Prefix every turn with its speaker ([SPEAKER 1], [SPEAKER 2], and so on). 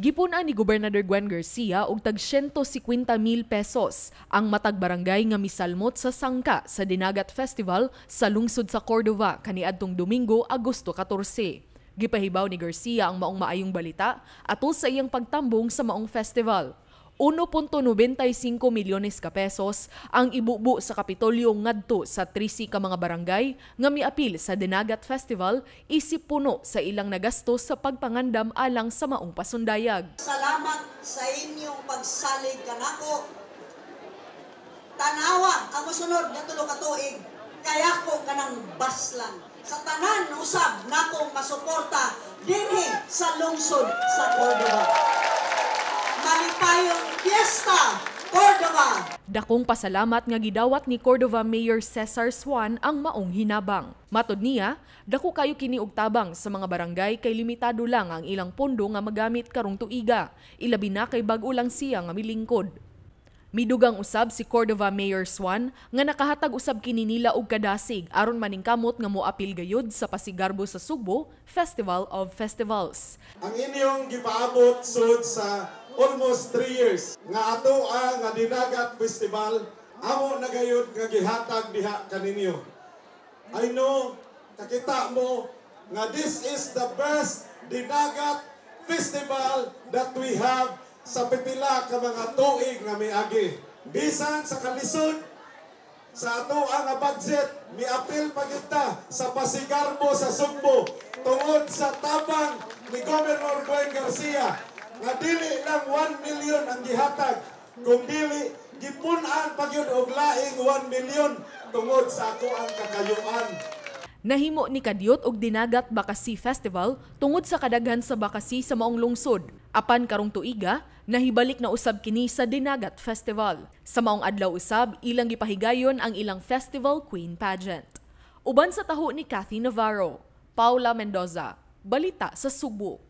[SPEAKER 1] Gipun-an ni Gobernador Gwen Garcia og tag 150 mil pesos ang matag barangay nga misalmot sa sangka sa Dinagat Festival sa lungsod sa Cordova kaniadtong Domingo, Agosto 14. Gipahibaw ni Garcia ang maong maayong balita atol sa iyang pagtambong sa maong festival. 1.95 milyones ka pesos ang ibubo sa Kapitolyo ngadto sa 13 ka mga barangay nga miapil sa Dinagat Festival isip puno sa ilang nagastos sa pagpangandam alang sa maong pasundayag.
[SPEAKER 2] Salamat sa inyong pagsalig kanako. Tanawa ang mosunod nga 3 ka tuig, kaya ko kanang baslan. Sa tanan usab nakong masuporta dinhi sa lungsod sa Cordova. Malipayong Fiesta, Cordova!
[SPEAKER 1] Dakong pasalamat nga gidawat ni Cordova Mayor Cesar Swan ang maong hinabang. Matod niya, dako kayo kini og tabang sa mga barangay kay limitado lang ang ilang pondo nga magamit karong tuiga. Ilabi na kay bag-o lang siya nga milingkod. Midugang usab si Cordova Mayor Swan nga nakahatag usab kini nila og kadasig aron maningkamot nga moapil gayud sa Pasigarbo sa Sugbo Festival of Festivals.
[SPEAKER 3] Ang inyong gipaabot sud sa almost 3 years nga ato ang nga Dinagat Festival amo na gayud nga gihatag diha kaninyo. I know kakita mo nga this is the best Dinagat Festival that we have sa pipila ka mga tuig nga miagi. Bisan sa kalisod sa ato ang budget, miapil pa kita sa Pasigarbo sa Sugbo tungod sa tabang ni Governor Gwen Garcia nga dili lang 1 million ang gihatag, kung dili gipun-an pa gyud og laing 1 million tungod sa ako ang kakayuan.
[SPEAKER 1] Nahimo ni Kadyot og Dinagat Bakasi Festival tungod sa kadaghan sa bakasi sa maong lungsod. Apan karong tuiga, nahibalik na usab kini sa Dinagat Festival. Sa maong adlaw usab, ilang gipahigayon ang ilang Festival Queen Pageant. Uban sa taho ni Kathy Navarro, Paula Mendoza, Balita sa Sugbo.